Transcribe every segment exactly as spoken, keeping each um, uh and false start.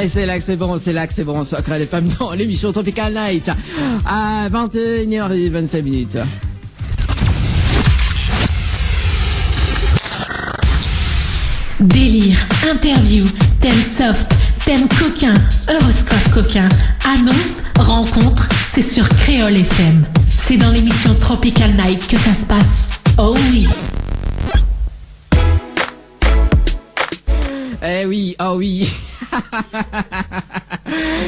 Et c'est là que c'est bon, c'est là que c'est bon, sur Kréol F M dans l'émission Tropical Night. À vingt et une heures et vingt-cinq minutes. Délire, interview, thème soft, thème coquin, horoscope coquin, annonce, rencontre, c'est sur Kréol F M. C'est dans l'émission Tropical Night que ça se passe. Oh oui. Eh oui, ah oui.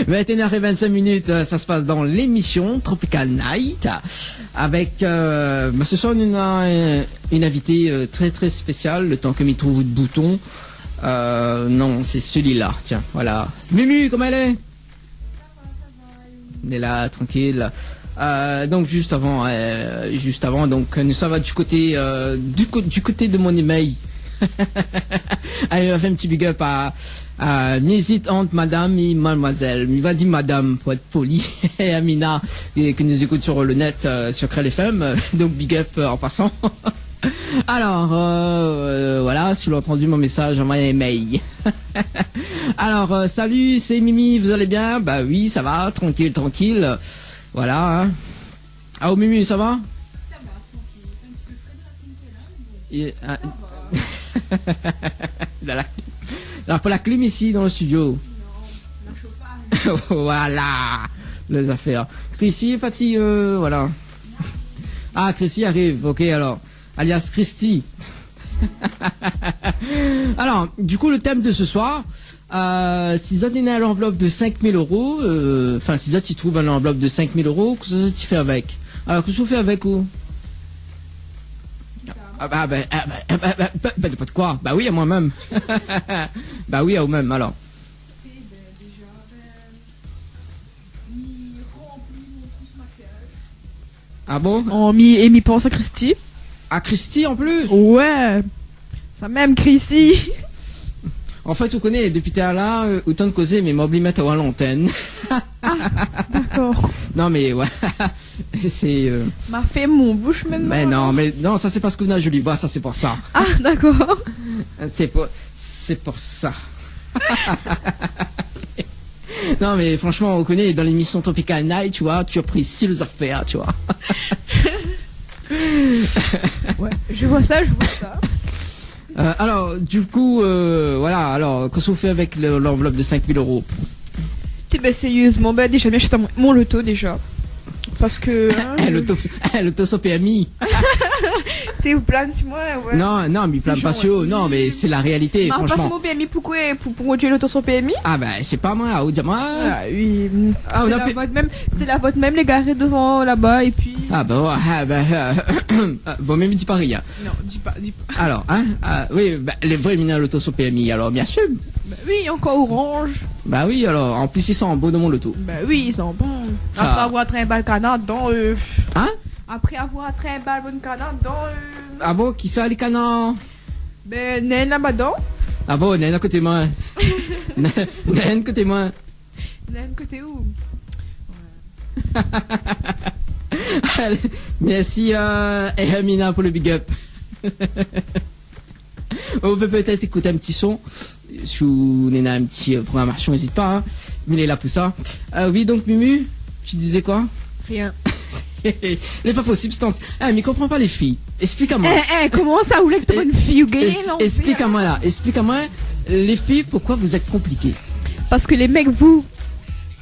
Vingt et une heures et vingt-cinq minutes, euh, ça se passe dans l'émission Tropical Night avec, euh, bah, ce soir, on a, euh, une invitée, euh, très, très spéciale, le temps que mi trouv le bouton. Euh, non, c'est celui-là, tiens, voilà. Mumu, koman i lé ? Lé la, trankil. Euh, donk, zis avan, euh, zis avan, donk, nou sava du koté, euh, du ko-, du koté de mon émèy. Alé, nou va fé in ti big up à, à, mi ézit ant madam é madmoizèl. Mi va di madam, pou èt poli. É Amina, é ke nou ékout sur le net, euh, sur Kréol F M. Donk, big up, euh, an pasan. Alor, euh, euh, voilà, si ou la antandi mon mésaz, anvoy in émèy. Alor, euh, salut, c'est Mimi, vous allez bien ? Bah oui, ça va, tranquille, tranquille. Voilà, hein. Ah, oh, Mimi, ça va ? Ça va, tranquille. Un petit peu frais de la clim, mais bon, ça va. Et, ah, dans la, la, pou la clim ici, dans le studio. Non, la chauffage. Voilà, les affaires. Chrissy est fatigué, euh, voilà. Ah, Chrissy arrive, ok, alors. Alias Christy. Alors, du coup, le thème de ce soir, euh, si zot néna in lanvlop de cinq mille euros, euh, enfin, si zot i trouv in lanvlop de cinq mille euros, kosa zot i fé avèk ? Alors, kosa ou fé avèk ou ? Ah, bah, bah, ah, bah, ah, bah, bah, bah, bah, pas de quoi ? Bah oui, à moi-même. Bah oui, à vous-même, alors. Ah bon ? Oh, mi, é mi pans à Christy. À Christy en plus ? Ouais. Sa mèm, Christy. En fait, ou koné, dopi talèr la, euh, ou tann kozé, mé ma oubli mèt aou à l'antenne. Ah, d'accord. Non, mais ouais. C'est, euh, ma fé mon boush mintnan, mais non, alors. Mais non, ça c'est parce que vous avez une jolie voix, ça c'est pour ça. Ah, d'accord. C'est pour, c'est pour ça. Non, mais franchement, on connaît, dans l'émission Tropical Night, tu vois, tu apprécies les affaires, tu vois. Ouais, je vois ça, je vois ça. Euh, alors, du coup, euh, voilà, alors, kosa ou fé avèk le, l'enveloppe de cinq mille euros ? Té, ben, sérieusement, ben, déjà, mi ashèt mon, mon loto, déjà. Parce que, hein, eh, je loto, eh, loto sans permis. Té, ou plane sur moi, ouais. Non, non, mé mi plane pas sur, non, mais c'est la réalité, franchement. Ma pas mon permis, pourquoi, pou, pou kondui loto sans permis ? Ah ben, sé pa moin, ou di amoin. Ah oui. Ah, c'est la vôtre même, c'est la vôtre même, lé garé devant là-bas, et puis... Ah ben ouais, ah ben, euh, ah, vo myé mi di pa rien. Non, di pa, di pa. Alors, hein, euh, oui, ben, lé vré, mi néna loto sans permis, alors, bien sûr. Bah oui, ankor orange. Bah oui, alors, en plus, i san bon dan mon loto. Bah oui, i san bon. Ça. Après avoir trinbal kanar dedan, euh, hein ? Après avoir trinbal bann kanar dedan, euh. Ah bon, kisa lé kanar ? Ben, néna in laba dedan. Ah bon, néna in koté moin. Néna, néna in koté moin. Néna in koté ou ? Allez, merci, euh, Hermina pour le big up. On peut peut-être écouter un petit son. Si ou néna in ti, euh, programmation, n'hésite pas, hein. Mi lé la pou sa. Euh, oui, donc, Mumu, tu disais quoi ? Rien. Lé pa posib, stan. Eh, mi konpran pa lé fiy. Explik amoin. Eh, eh, koman sa, ou lé ek in fiy, ou gingn lanvi, hein ? Explik amoin la, explik amoin, lé fiy, pourquoi vous êtes compliquées ? Parce que les mecs, vous,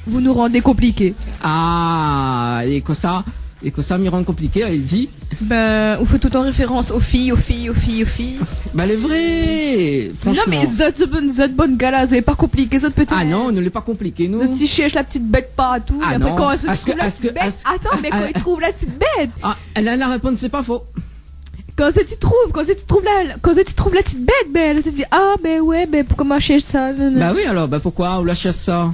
vous nous rendez compliqués. Ah, é kosa, é kosa mi rann konpliké, li di ? Ben, ou fé toultan référans aux filles, aux filles, aux filles, aux filles. Ben, lé vré, franchement. Non, mé zot, zot bann, zot bann gars la, zot lé pa konpliké, zot, pétèt. Ah non, nou lé pa konpliké, nou. Zot i shèrsh la petite bête partout, é apré, kan zot i trouv la petite bête, atann, mé kan zot i trouv la petite bête. Ah, la, la réponse, c'est pas faux. Kan zot i trouv, kan zot i trouv la, kan zot i trouv la petite bête, ben, la, zot i di, ah, ben ouais, ben, pourquoi ma shèrsh sa, nanana. Bah oui, alors, bah pourquoi ou la shèrsh sa ?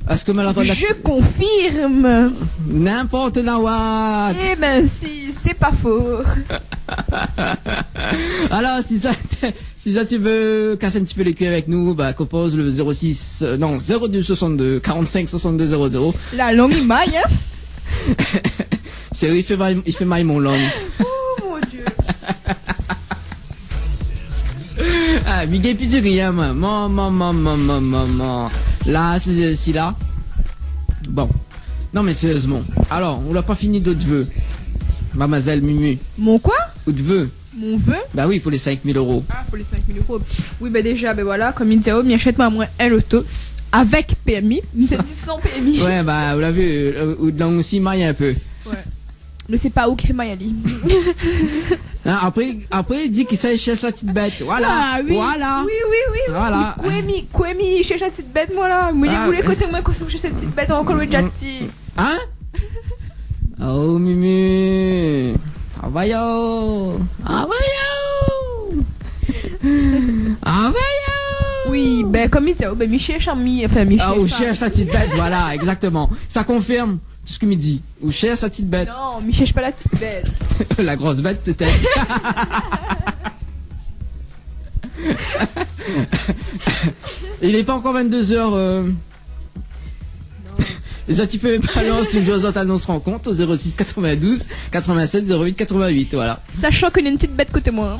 Est-ce que Malava... Je confirme. N'importe nawak. Eh ben, si, c'est pas faux. Alors, si ça, si ça, tu veux casser un petit peu les culs avec nous, bah, compose le zéro six, euh, non, zéro deux soixante-deux quarante-cinq soixante-deux zéro zéro. La langue i may, hein ? Sérieux, il fait mal, il fait mal mon langue. Oh, mon Dieu. Ah, mi gingn pi di rien, moin. Maman, maman, maman, maman. La, sé, sé la. Bon. Non, mé sériezman. Alor, ou la pa fini out vé, mamzèl Mimi ? Mon koi ? Out vé. Mon vé ? Ba oui, pou lé sink mil éro. Ah, pou lé sink mil éro. Oui, bin déza, bin voilà, konm i di, oh, mi ashèt amoin in loto s-, avèk pèrmi. Mi di san pèrmi. Ouais, ba, ou la vi, euh, out lang osi i may in pé. Ouais. Mé sé pa ou ki fé may ali. Hein, apré, apré, i di ki sa i shèrsh la ti bèt. Voilà. Ah oui. Voilà. Oui, oui, oui, oui. Voilà. Koué mi, koué mi shèrsh la ti bèt, moin la. Mi di, ah, ou lé koté moin, kosa mi shèrsh sèt ti bèt ankor, lo djati. Hein ? Oh, Mimi. Ava yo. Ava yo. Ava yo. Oui, bin, konm i di, oh, bin, mi shèrsh, mi, anfin, mi shèrsh. Ah, ou shèrsh sa ti bèt, voilà, exactement. Sa i konfirm sak mi di. Ou shèrsh sa ti bèt. Non, mi shèrsh pa la ti bèt. La gros bèt, pétèt. Il est pas encore vingt-deux heures, euh. Non. Zot i pé balans toujour zot anons rankont au zéro six quatre-vingt-douze quatre-vingt-sept zéro huit quatre-vingt-huit, voilà. Sachant ke néna in ti bèt koté moin, hein.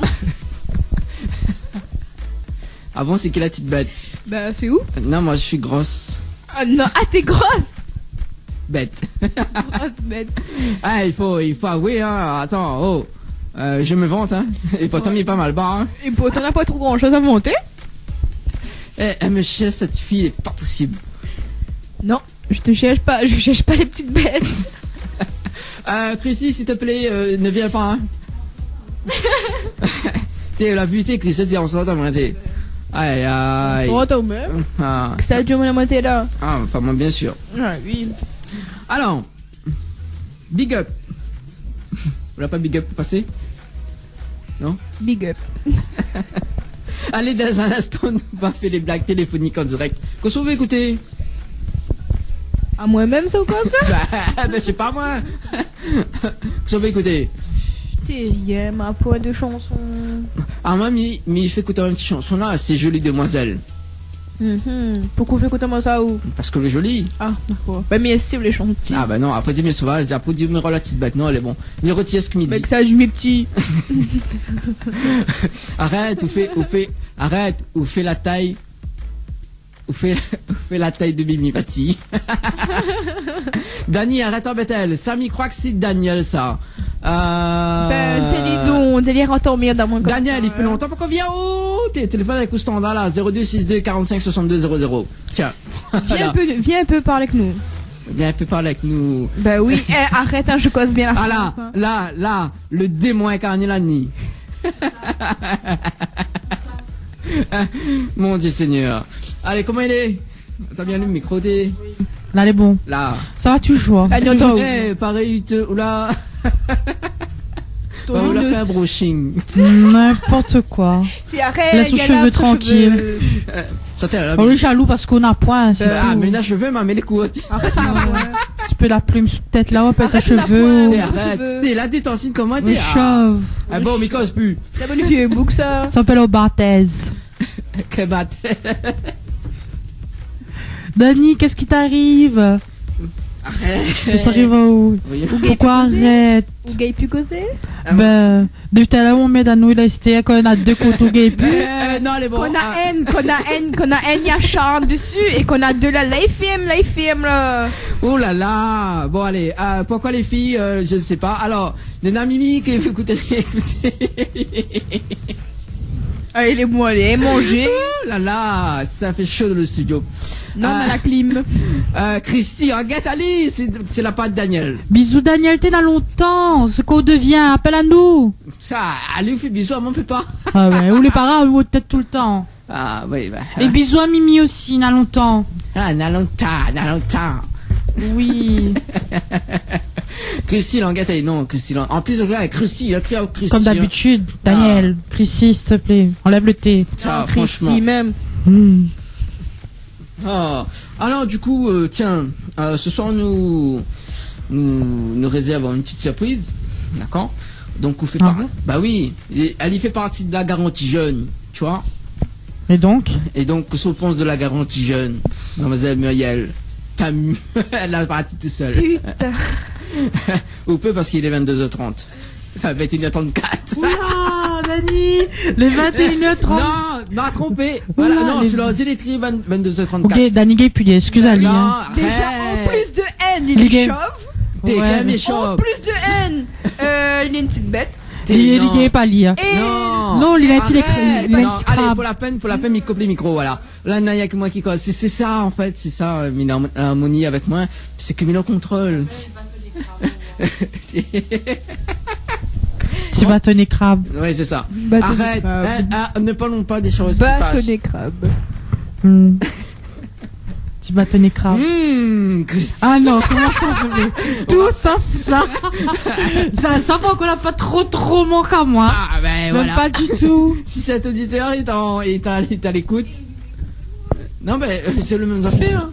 Ah bon, sé ki la ti bèt ? Ba, sé ou ? Non, moi, je suis grosse. Ah non, ah, t'es grosse. Bèt. Grosse bête. Ah, il faut, il faut avouer, hein. Attends, oh. Euh, je me vante, hein. Et pourtant, il est pas mal bas, hein. Et pourtant, on n'a pas trop grand-chose à vanter. Eh, elle me cherche, cette fille, c'est pas possible. Non, je te cherche pas, je cherche pas les petites bêtes. Euh, Chrissy, s'il te plaît, euh, ne viens pas, hein. Té, la vi, té, Chrissy, té, on s'entend, hein, té. Aïe, aïe. On s'entend même. Ah. Ke sa i di, mon amour, té la. Ah, enfin, moi, bien sûr. Ah, oui. Alors, big up. Ou la pa big up pou pasé ? Non ? Big up. Allez, dans un instant, nou va fé les blagues téléphoniques en direct. Kosa ou vé ékouté ? Amoin mèm, sa ou koz la ? Ba, ben, sé pa moin. Kosa ou vé ékouté ? Té, yèm, ma poin de shanson. Ah, moin, mi, mi fé ékout in ti shanson la, C'est joli demoiselle. Mhm. Poukosa ou fé ékout amoin sa, ou ? Parske lé zoli. Ah, dakor. Ben, mèrsi, lé zanti. Ah, ben non, apré, di, mé sovaz, apré, di, mé rola ti bèt, non, lé bon. Mi rotir sak mi di. Mèk sa, mi di pti. Arèt, ou fé, ou fé, arèt, ou fé la tay. Ou fé, ou fé la tay de Mimi Pati. Dani, arèt anbèt èl. Samy i kroi ke sé Daniel, sa. Euh, ben, di ali don, di ali rant anmèrd amoin konmsa, hein. Daniel, i fé lontan pankor vien, oh, té, téléfone avèk ou standar la, zéro deux six deux quarante-cinq soixante-deux zéro zéro. Tiens. Voilà. Vien in pé, vien in pé parl avèk nou. Vien in pé parl avèk nou. Ben oui, eh, arèt, hein, mi koz bien la Frans, hein. Ah la, la, la, le démon inkarné la ni. Mon Dieu Seigneur. Alé, koman i lé ? Atann, bien le mikro, té. La, lé bon. La. Sa va toujour. Ah, non, toujour. Eh, parèy, té, oula. Ton... Ba, ou la fé in brushing. N'importe quoi. Té, arèt, gard out shové trankil. Lès son shové trankil. Euh, sa, té, la... Oh, lé zalou parske ou na poin, sé tou. Ah, mé na shové, mé lé kourt. Arèt, ou na poin. Ti pé la plim sou tèt la, ou apèl sa shové. Arèt, ou na poin, ou na shové. Té, arèt. Té, la détansine koman, té, ah. Shové. Ah bon, mi koz pi. Sa va, le vié boug, sa. Sa i apèl o batèz. Ke bat. Dani, kosa i ariv ? Arèt. Kosa i ariv aou ? Oui. Poukosa arèt ? Ou gingn pi kozé ? Ah bon ? Ben, dopi talèr, mon mèt anou, li la rèsté, kan na dé koté, ou gingn pi. Euh, euh, non, lé bon. Kan na inn, kan na inn, kan na inn, i asharn dési, é kan na dé la, la i fèrm, la i fèrm, la. Oh là là. Bon, alé, euh, poukosa lé fiy, euh, mi koné pa. Alor, néna Mimi ki fé ékout, ékout. Alé, lé bon, alé, manzé. Oh là là, sa i fé sho dan le studio. Non, ah, na la klim. Euh, Christy, arèt, alé, sé, sé la part Daniel. Bizou Daniel, té, na lontan, kosa ou devien, apèl anou. Sa, alé, ou fé bizou, amoin mi fé pa. Ah ouais, ou lé parèy, ou tèt toultan. Ah oui, ba. É bizou a Mimi osi, na lontan. Ah, na lontan, na lontan. Oui. Christy Languette, eh non, Christy Lang-, an plis, regard, Christy, li la ékri Christy, hein. Comme d'habitude, Daniel, ah. Christy, s'il te plaît, enlève le T. Sa, non, franchement. Christy mèm. Hmm. Ah. Alors, du coup, euh, tiens, euh, ce soir, nous, nous, nous réservons une petite surprise, d'accord ? Donc, on fait... Ah par-, bon ? Bah oui, et elle y fait partie de la garantie jeune, tu vois ? Et donc ? Et donc, kosa ou pans de la garantie jeune, mademoiselle Muriel ? T'as mu-, elle a parti tout seul. Putain. Ou pé parske lé vingt-deux heures trente. Enfin, vingt et une heures trente-quatre. Oula, Dani, lé vingt et une heures trente. Non, Non, tronpé. Voilà, non, lé, sur l'ordinateur, vingt, vingt-deux heures trente-quatre. Ok, Dany gingn pi di, eskiz ali, hein. Non, arèt. Déjà, en plus de haine, il est chauve. Li gingn, té, ouais, kan mé chauve. En plus de haine, euh, il est une petite bête. Li, li gingn pa li, hein. Non. Non, li la fé lé, arèt. Non, alé, pou la pèn, pou la pèn, mi koup le mikro, voilà. La, na rienk moin ki koz. Sé, sé sa, an fèt, sé sa, euh, mi lé an armoni avèk moin, sé ke mi lé an kontrol. Ti batoné krab. Ouais, sé sa. Batoné krab. Arèt, hein, ah, ne parlons pas des choses qui fâchent. Batoné krab. Hmm. Ti batoné krab. Hmm, Christ. Ah non, koman sa, sa fé tout sa, sa. Sa, sa, par kont, la pa tro, tro mank amoin. Ah, ben, voilà. Mèm pa ditou. Si sèt oditèr lé a, lé a, lé a lékout. Non, ben, euh, sé le mèm zafèr, hein.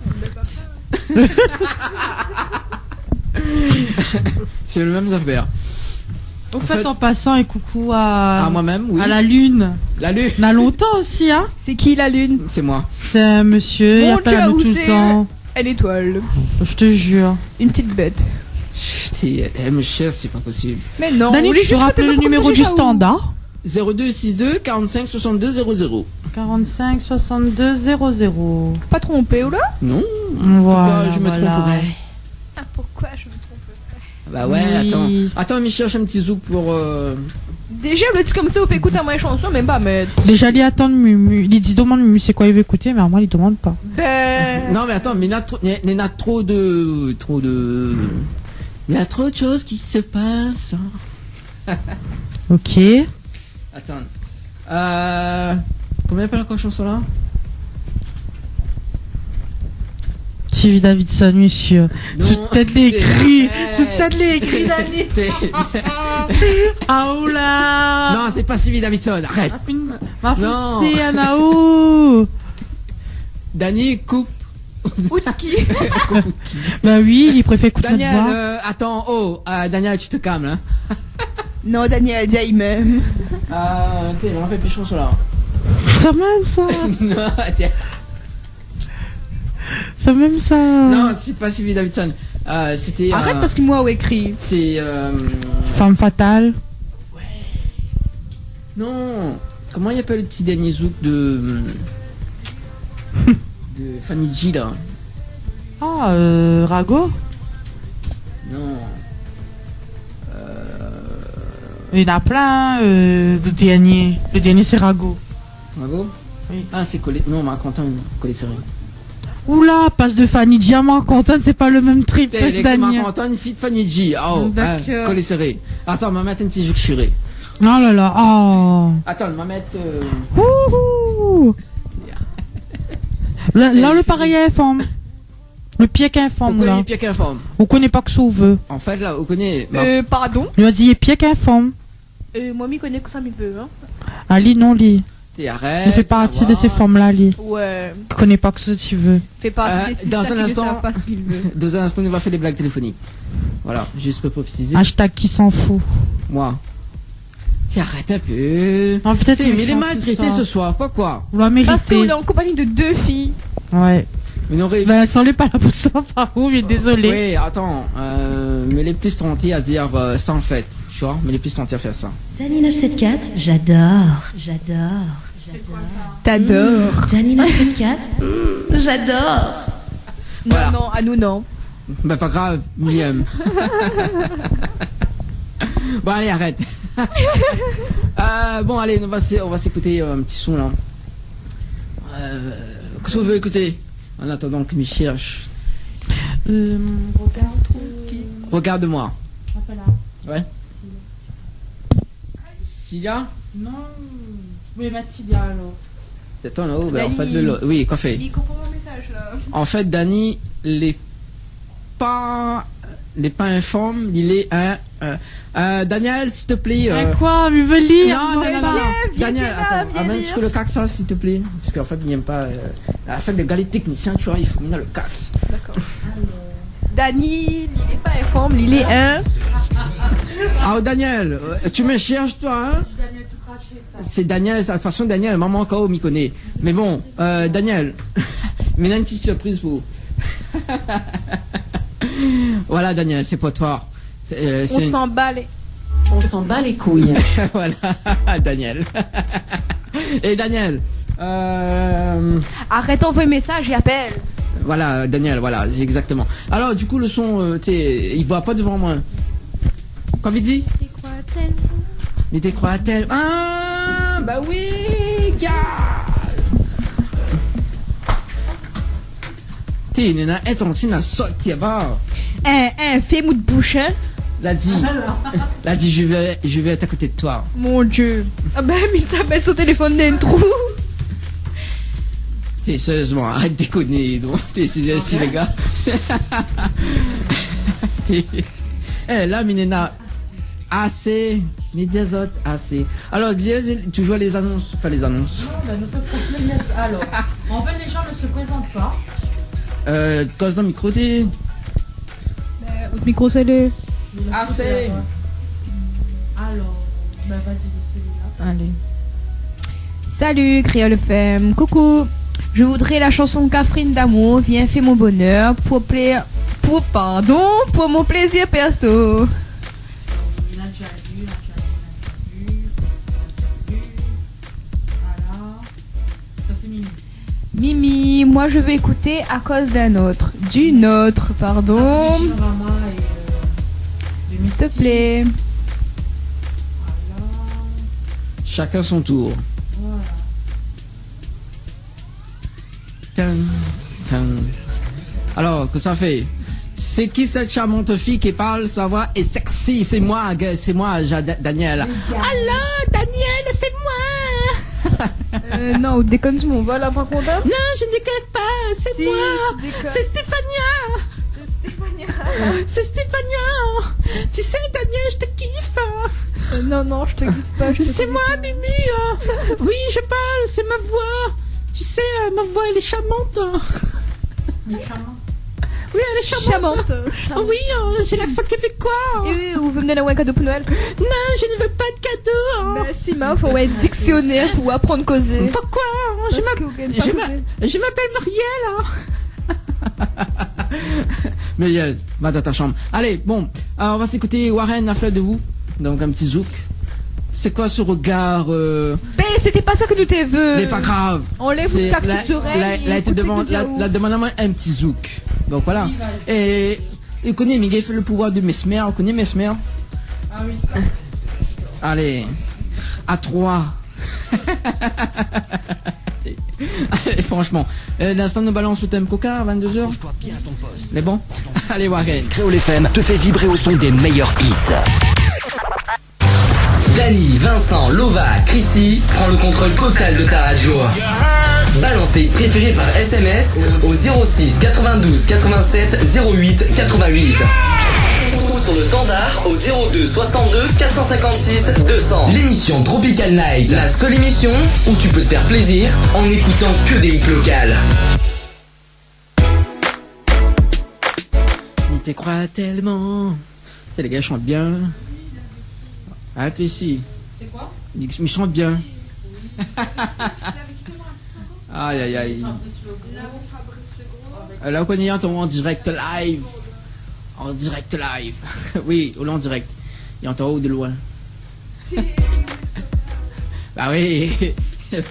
Sé le mèm zafèr. Au fait, en fait, en passant, un coucou à, à moi-même, oui, à la Lune. La Lune. Na lontan osi, hein. C'est qui, la Lune ? C'est moi. C'est un monsieur, il appelle à nous tout le temps. Mon Dieu, où c'est une étoile ? Je te jure. Une petite bête. Chut, eh, eh, mon cher, c'est pas possible. Mais non, Dany, tu peux rappeler le numéro du standard ? Zéro deux six deux quarante-cinq soixante-deux zéro zéro. Quarante-cinq soixante-deux zéro zéro. Pa tronpé ou la ? Non. Voilà, pourquoi je me tromperais ? Ah, pourquoi je me tromperais ? Bah ouais, oui. Atann. Atann, mi shèrsh in ti zouk pou, euh, Déjà, le ti konmsa, ou fé ékout amoin in shanson, mèm pa mèt. Déjà, li atann Mumu. Li di, domann Mumu sé koi li vé ékouté, mé amoin li domann pa. Ben. Non, mé atann, mé na tro, na, na tro de, tro de, na tro de shoz ki se pas. Ok. Atann. Euh, koman i apèl ankor shanson la ? Stevie Davidson, mésyé. Non. Sou tèt lé ékri. Arèt. Sou tèt lé ékri, Dany. Té- Ah, oula. Non, sé pa Stevie Davidson, arèt. Ma fine, ma fine, non. Sé Anaou. Dany, koup. Out ki ? Koup out ki ? Bah oui, li préfèr ékout nout voi. Daniel, euh, atann, oh, euh, Daniel, tu te calmes, hein. Non, Daniel, djay mèm. Euh, té, mé an fèt, pishon sou la. Sa mèm sa. Non, té. Sa mèm sa. Non, sé pa Stevie Davidson. Euh, sété, arèt, euh, parske moin ou ékri. Sé, euh, Femme fatale. Ouais. Non. Koman i apèl le ti dernié zouk de, de Fanny G la ? Ah, euh, Rago ? Non. Euh, néna plin, euh, de dernié. Le dernié, sé Rago. Rago ? Oui. Ah, sé Kolé, non, Marc-Antoine, Kolé Séré. Oula, pass de Fanny G à Marc-Antoine, sé pa le mèm trip, Daniel. Té, lé Marc-Antoine feat Fanny G. Oh, hein, d'accord. Kolé Séré. Atann, ma mèt in ti zouk shiré. Oh la la, oh. Atann, ma mèt, euh, Ouhou. La, la, le parèy in fanm. Le pié k'in fanm, la. Poukosa li lé pié k'in fanm ? Ou koné pa kosa ou vé. An fèt, la, ou koné, euh, pardon ? Li la di, li lé pié k'in fanm. Euh, moin, mi koné kosa mi vé, hein. Ali, non, li. Té, arèt, li fé parti de sé fanm-la, li. Ouais. Ki koné pa kosa i vé. Fé parti de sé sistèm ki ne sav pa sak i vé. Euh, dans un instant, dans un instant, nou va fé dé blag téléfonik. Voilà, juste pour préciser. Hashtag qui s'en fout. Moin. Té, arèt in pé. Non, pétèt, té, mé li lé maltrété se soir. Pourquoi ? Ou la mérité. Parske ou lé an konpagni de dé fiy. Ouais. Mé non, ré- Vincent lé pa la pou sa, par kont, mé dézolé. Oui, atann, euh, mé lé pli santi a dir, euh, sa an fèt. Tu vois, mé lé pli santi a fèr sa. Dany neuf sept quatre, j'adore, j'adore, j'adore. T'adores. Dany neuf sept quatre, j'adore. Voilà. Non, non, anou non. Bah, pa grav, William. Bon, alé, arèt. Euh, bon, alé, nou va sé-, nou va s'ékouté, euh, in ti son, la. Euh, kosa ou vé ékouté ? An atandan ke mi shèrsh. Euh, regarde, euh, Regarde-moi. Apèl la. Ouais. Sila. Sila ? Non. Oui, mèt Sila, alor. Atann, oh, ben, an fèt, Dany, le, le, oui, kosa i fé ? Li konpran mon mésaz, la. An fèt, Dany lé pa, lé pa in fanm, li lé in, euh, euh, Daniel, s'il te plaît, euh. In koi ? Mi vé lir. Non, non, non, non, non. Viens, viens, Daniel, viens là, atann, viens lire. Amèn sur le cax, hein, s'il te plaît. Parske an fèt, mi yèm pa, euh, an fèt, le gars lé teknisien, tu vois, i fo mèt le cax. D'accord. Dany, li lé pa in fanm, li lé in. Ah, oh, Daniel, euh, tu me cherches, toi, hein ? Sé Daniel, sa, de tout fason, Daniel, momon ankor, mi koné. Mé bon, euh, Daniel, mi néna in ti sirpriz pou ou. Voilà, Daniel, c'est pour toi. Euh, c'est une- On s'en bat les, on s'en bat les couilles. Voilà, Daniel. Et Daniel, Euh, arèt anvoy mésaz, i apèl. Voilà, Daniel, voilà, exactement. Alors, du coup, le son, euh, té, i voi pa devan moin. Koman i di ? Té kroi tèl. Mé té kroi tèl. Ah, ba oui, gars. Té, néna, atann, si na sot, té, ba. Eh, eh, fèrm out boush, hein. La di, la di, je vais, je vais être à côté de toi. Mon Dieu. Ah ben, mi sa mèt son téléfone dan in trou. Té, sérieusement, arèt dékoné, non. Té, sé, sé lé gars. Té, eh, la, mi néna asé, mi di azot, asé. Alors, li, toujours les annonces, enfin, les annonces. Non, ben, nou fé pa de mès-, alors, en fait, les gens ne se présentent pas. Euh, koz dan mikro, té. Ben, out mikro, sé le... Asé. Alors, ben, vas-y, celui-là. Allez. Salut, Kréol F M. Coucou. Je voudrais la chanson Kafrine d'amour, Viens fé mon bonheur, pour pla-, pour, pardon, pour mon plaisir perso. Il a déjà vu, il a déjà vu, il a déjà vu, il a déjà vu. Voilà. Ça, c'est Mimi. Mimi, moi, je veux écouter À cause d'un autre. D'une autre, pardon. Ça, c'est Ginorama et, euh, de Misty. S'il te plaît. Voilà. Chacun son tour. Voilà. Tin, tin. Alors, kosa i fé ? C'est qui cette charmante fille qui parle, sa voix est sexy ? C'est moi, gue-, c'est moi, Ja-, Da-, Daniel. Allô, Daniel, c'est moi. Euh, non, ou dékone, mon voix la, par contre, hein ? Non, je ne déconne pas, c'est moi. Si, tu déconnes. C'est Stéphania. C'est Stéphania. C'est Stéphania. Tu sais, Daniel, je te kiffe, hein. Euh, non, non, je te kiffe pas, je te kiffe pas. C'est moi, Mimi, hein. Oui, je parle, c'est ma voix. Tu sais, euh, ma voix, elle est charmante, hein. Elle est charmante. Oui, elle est charmante. Charmante, euh, charmante. Oh oui, hein, j'ai l'accent québécois, hein. Eh oui, ou vé amenn amoin in kado pou Noël ? Non, je ne veux pas de cadeau, hein. Ben si, ma, fo avoir in diksionèr pou aprann kozé. Pourquoi, hein ? Je m'appelle Marielle, hein. Parce que vous gagnez pas. Mais, euh, va dans ta chambre. Allez, bon, alors on va s'écouter Warren, La fleur de vous. Donc un petit zouk. C'est quoi ce regard, euh... Ben, c'était pas ça que nous te veux. Mais pas grave. Enlève ta petite oreille et écoute ce que nous disons. La, la, la, la demann amoin in ti zouk. Donc voilà. Oui, vas-y. Et, et ou koné, Miguel i fé le pouvoir de Mesmer. Ou koné Mesmer ? Ah oui. Allez, à trois. Allez, franchement. Euh, l'instant, nous balance le thème coca à vingt-deux heures. Accroche-toi bien à ton poste. C'est bon ? Allez, Warren. Kréol F M te fait vibrer au son des meilleurs hits. Dany, Vincent, Lova, Chrissy, prends le contrôle total de ta radio. Balance tes hits préférés par S M S au zéro six quatre-vingt-douze quatre-vingt-sept zéro huit quatre-vingt-huit. Ou sur le standard au zéro deux soixante-deux quatre cent cinquante-six deux cents. L'émission Tropical Night, la seule émission où tu peux te faire plaisir en n'écoutant que des hits locales. Mi té kroi tèlman. Té, lé gars i shant bien. Hein, Chrissy ? C'est quoi ? Mi, mi shant bien. Aïe, aïe, aïe. Euh, la, ou koné, i antann aou an dirèk live. An dirèk live. Oui, ou lé an dirèk. I antann aou de loin. Bah oui,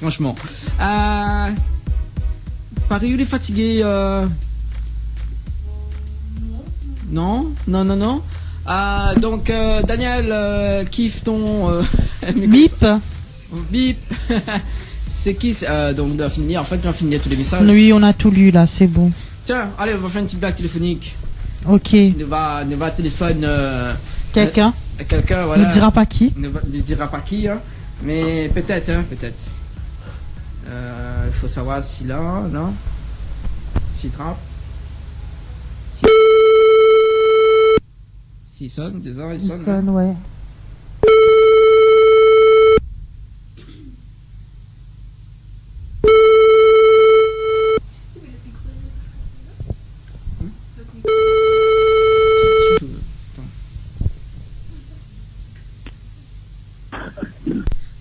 franchement. Euh, paré ou lé fatigé, euh, non, non, non, non. Euh, donc, euh, Daniel, euh, kiffe ton, euh, micro. Bip. Bip. C'est qui, c'est, euh, donc, on a fini. En fait, on a fini tous les messages. Oui, on a tout lu là, c'est bon. Tiens, allez, on va faire une petite blague téléphonique. Ok. Nou va, nou va téléfone, euh, quelqu'un. Euh, quelqu'un, voilà. Nou dira pa ki. Nou va, nou dira pa ki, hein. Mais peut-être, hein, peut-être. Euh, il faut savoir si là, non ? Si trap. Si I sonn, déza, i sonn, hein. I sonn, ouais.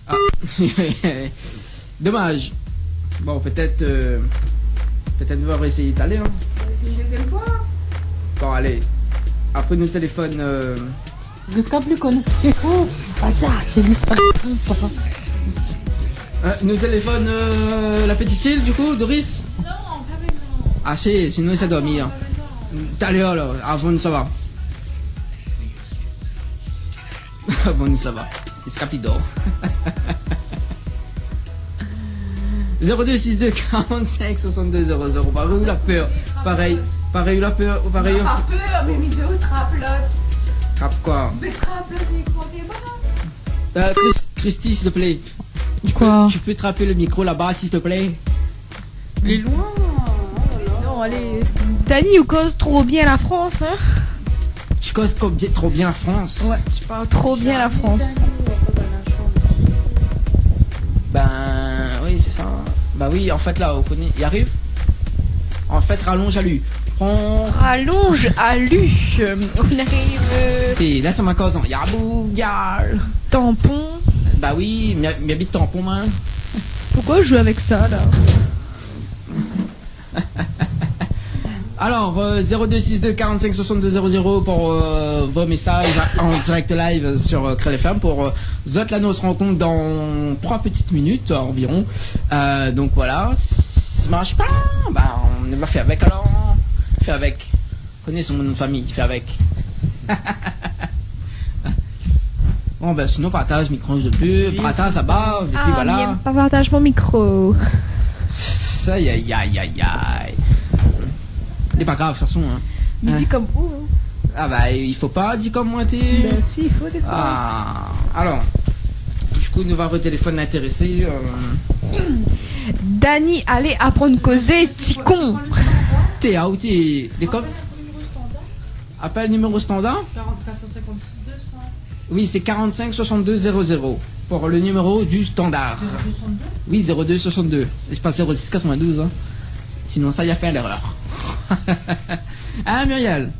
Ah. Domaz. Bon, pétèt, euh, pétèt nou va réséyé talèr, hein. C'est une deuxième fois. Bon, alé. Apré nou téléfone, euh, Riska pli koné. Oh, ah, tiens, sé li sa. Euh, nou téléfone, euh, la petite île, du coup, Doris ? Non, pa mintnan. Ah si, sinon sa i dor. Non, pa mintnan. Talèr, la, avan nou sava. Avan nou sava. Ziska pi dor. Zéro deux six deux quarante-cinq soixante-deux zéro zéro. Parèy ou la pèr. Parèy, parèy ou la pèr, parèy ou... Non, pa pèr, mé mi di aou trap lot. Trap koi ? Mé trap lot, mé koman ? Euh, Chris-, Christy, s'il te plaît. Tu peux, tu peux attraper le micro là-bas, s'il te plaît ? Lé loin. Non, alé. Dani, ou koz tro bien la France, hein ? Tu causes trop bien, trop bien la France. Ouais, tu parles trop bien la France. Ben, oui, c'est ça. Bah oui, en fait, là, on connaît, il arrive. En fait, ralonge à lui. Prends... Ralonge à lui. Euh, on arrive, euh... Té, la, sé ma koz, hein. Yabou, gal. Tampon. Bah oui, mi, mi abit Tampon, moin. Pourquoi on joue avec ça, là ? Alors, euh, zéro deux six deux quarante-cinq soixante-deux zéro zéro pour, euh, vos messages en direct live sur, euh, Kréol F M pour, euh, zot la, nou se rankontre dans trois petites minutes environ. Euh, donc voilà, si i marsh pa, bah, nou va fé avèk alor. Fé avèk. Koné son nom de famille, fé avèk. Bon, ben, sinon, partaz mikro, zot pé, oui, partaz, sa va, épi voilà. Ah, mi yèm pa partaz mon mikro. Sa, ay, ay, ay, ay, ay. Lé pa grav, de tout fason, hein. Mé di konm ou, hein. Ah bah, i fo pa di konm moin, té. Ben si, i fo défoi. Ah, alor, du coup, nou va rotéléfone l'intéressé, euh. Dani, alé aprann kozé, ti kon. Té, aou, té, dé konm. Appel numéro standard ? Quarante, quatre cent cinquante-six deux cents. Oui, c'est quarante-cinq soixante-deux zéro zéro pour le numéro du standard. Zéro deux soixante-deux ? Oui, zéro deux soixante-deux. C'est pas zéro six quatre-vingt-douze, hein. Sinon, sa i fé l'erreur. Hein, Muriel ?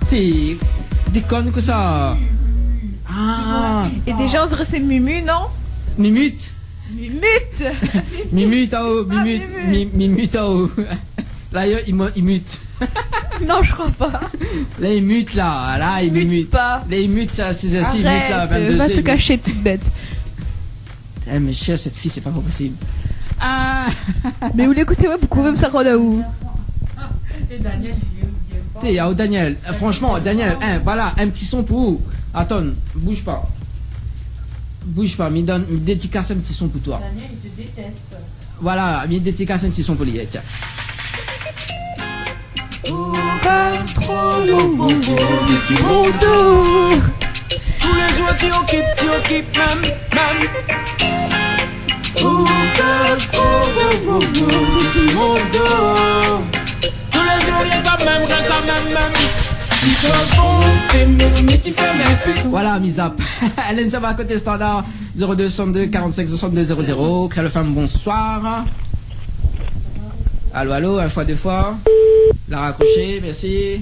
Té, dékone ke sa. Ah. É déza, on diré sé Mumu, non ? Mimut. Mimut. Mimut, aou, ah, Mimut, Mimut. Mi-, Mimut, aou. La, i, i mu-, i mut. Non, je crois pas. La, i mut, la. La, i mut. Mut pa. La, i mut, sa, sé, sé, i mut, la, arrête, vingt-deux, va te cacher, petite bête. Eh, mes chers, cette fille, c'est pas possible. Ah. Mé ou lékout, ouais, pou kouv sa rod aou. É Daniel, li, li yèm pa. Té, aou, Daniel, euh, franchement, Daniel, hein, voilà, un petit son pour vous. Attends, bouge pas. Bouge pas, mi donn, mi dédikas in ti son pou toi. Daniel, il te déteste. Voilà, mi dédikas in ti son pou li, tiens. Ou koz tro bobo dési mon do. Tou lé zour ti okip, ti okip mèm, mèm. Ou koz tro bobo dési mon do. Tou lé zour rienk sa mèm, rienk sa mèm, mèm. Ti koz bon, té mèm, mé ti fé mèm pi. Voilà, mi zap. Hélène, sa va koté standard. Zéro deux soixante-deux quarante-cinq soixante-deux zéro zéro. Kréol F M, bonsoir. Allô, allô, une fois, deux fois. La raccroché, merci.